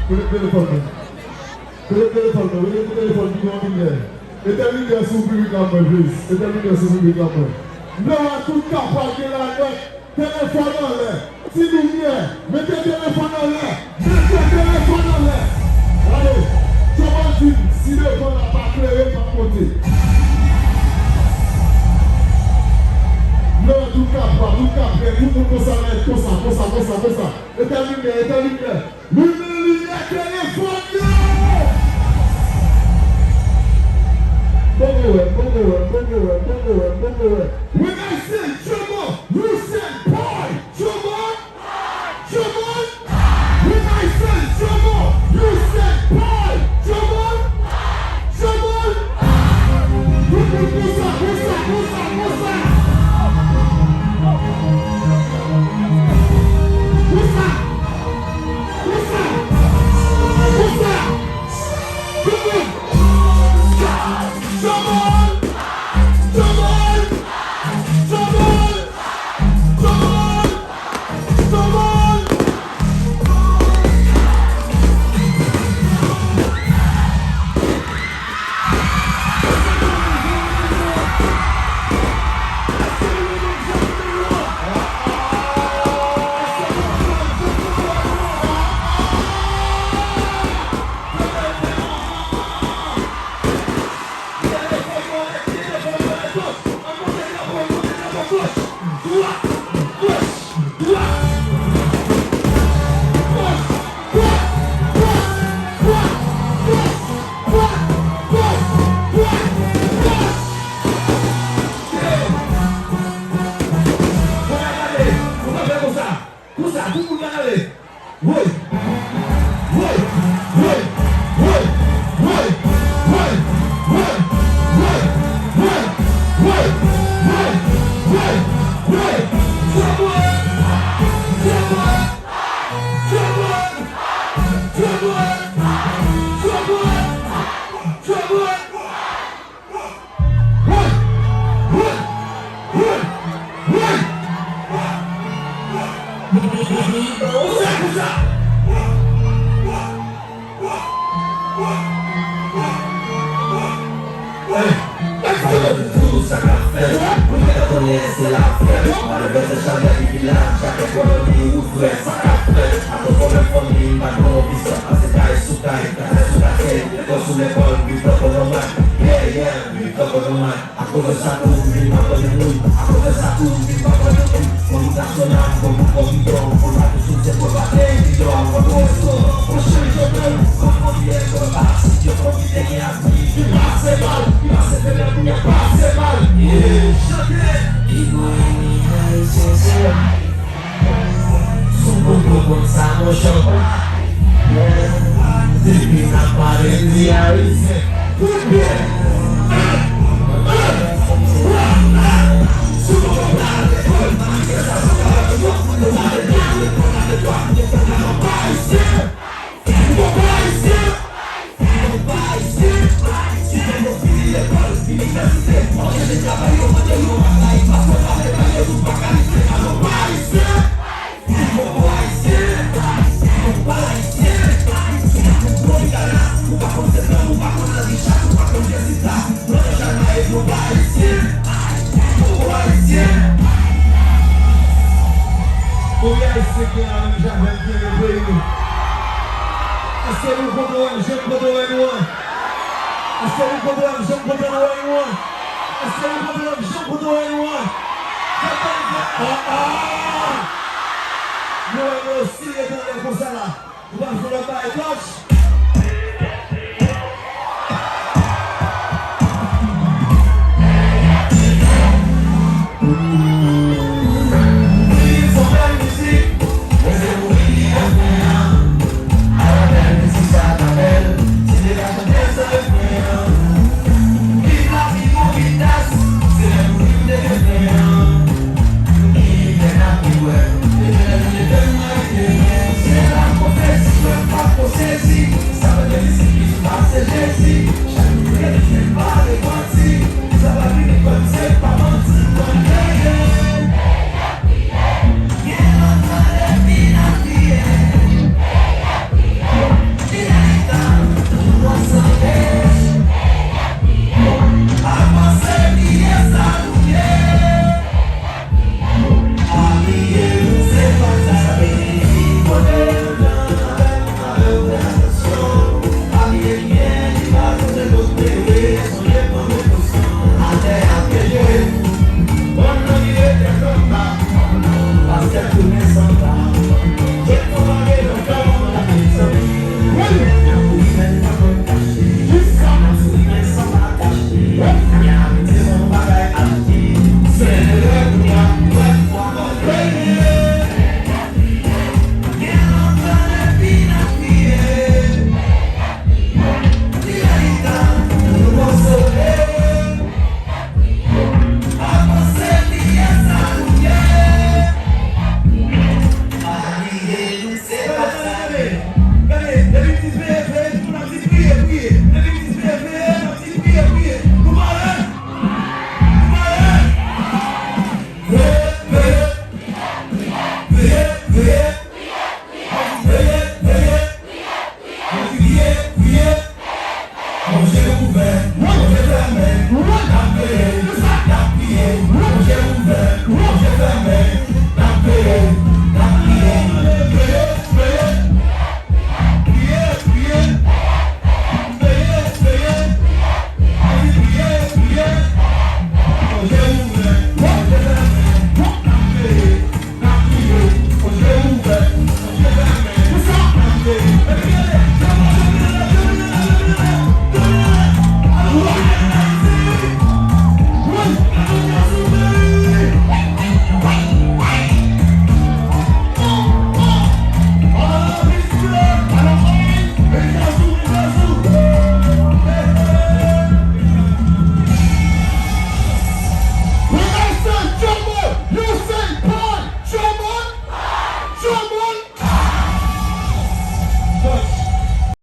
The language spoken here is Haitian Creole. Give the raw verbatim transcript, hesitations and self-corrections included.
Kote telefòn mwen? Kote telefòn mwen? Rele pou telefòn ki gen yon limyè. Etèn limyè sou piblik la mwen, please. Etèn limyè sou piblik la mwen. Lè w a tout kapab gen lanèt, telefòn anlè. Ti limyè, mete telefòn anlè. Mete telefòn anlè. Gade, Joman di m, si devan la pa klere, m p ap monte. Lè w a tout kapab, tout kapab, tout moun konsa, konsa, konsa, konsa, konsa. Etèn limyè, etèn limyè. Limen limyè telefòn yo! Mwen gen wè, mwen gen wè, mwen gen wè, mwen gen wè, mwen gen wè. When I say Jomo, you say boy! Jomo! Jomo! When I say Jomo, you say boy! Jomo! Jomo! Konsa, konsa, konsa, konsa! Konsa! Konsa! Konsa! Tout moun! Jomo! Jomo! Jomo! Jomo! Jomo! Konsa, tout moun ka gade. Woy! Woy! Woy! Woy! Woy! Woy! Woy! Woy! Konsa, konsa! Ey! Sa k ap fèt? Ou gentan konnen se la fèt. Malè vèsè chalè epi la jakèt koloni ou frè. Sa k ap fèt? Atò fò menm fanmi m pa gen anvi sa. Pase kay sou kay, kay sou kay. Lekòl sou lekòl, viv tankou nòmal. Yeah, yeah, viv tankou nòmal. Akoz de sa tou, vin pa konnen moun. Akoz de sa tou, vin pa konnen moun. Fò nou nasyonal, fò nou kòmidò, fò nou pa tou sou tèt, fò pa te evidò. Fò nou resto, fò chanje nou, fò nou konfye, fò pa asid yo, fò ki te gen avni. Li pase mal, li pase fenèt, li pase mal. Yeah, chante. Ivoire ni Ayisyen se. Sou konplo konn sa monchè. Depi n ap pale de Ayisyen. Kout pye. Sou konplo pale. Ayisyen sa se pa yon konplo pale. Pale, pale, pale. Ayisyen. Konbyen Ayisyen ki la menm jan avè m ki renmen peyi nou? Èske nou kontan wè m jan m kontan wè nou an? Èske nou kontan wè m jan m kontan wè nou an? Èske nou kontan wè m jan m kontan wè nou an? Fè bèl vwa. Ah, ah! Nou wè nou osi rete anlè konsa la. Nou pa fè lòt bagay, coach.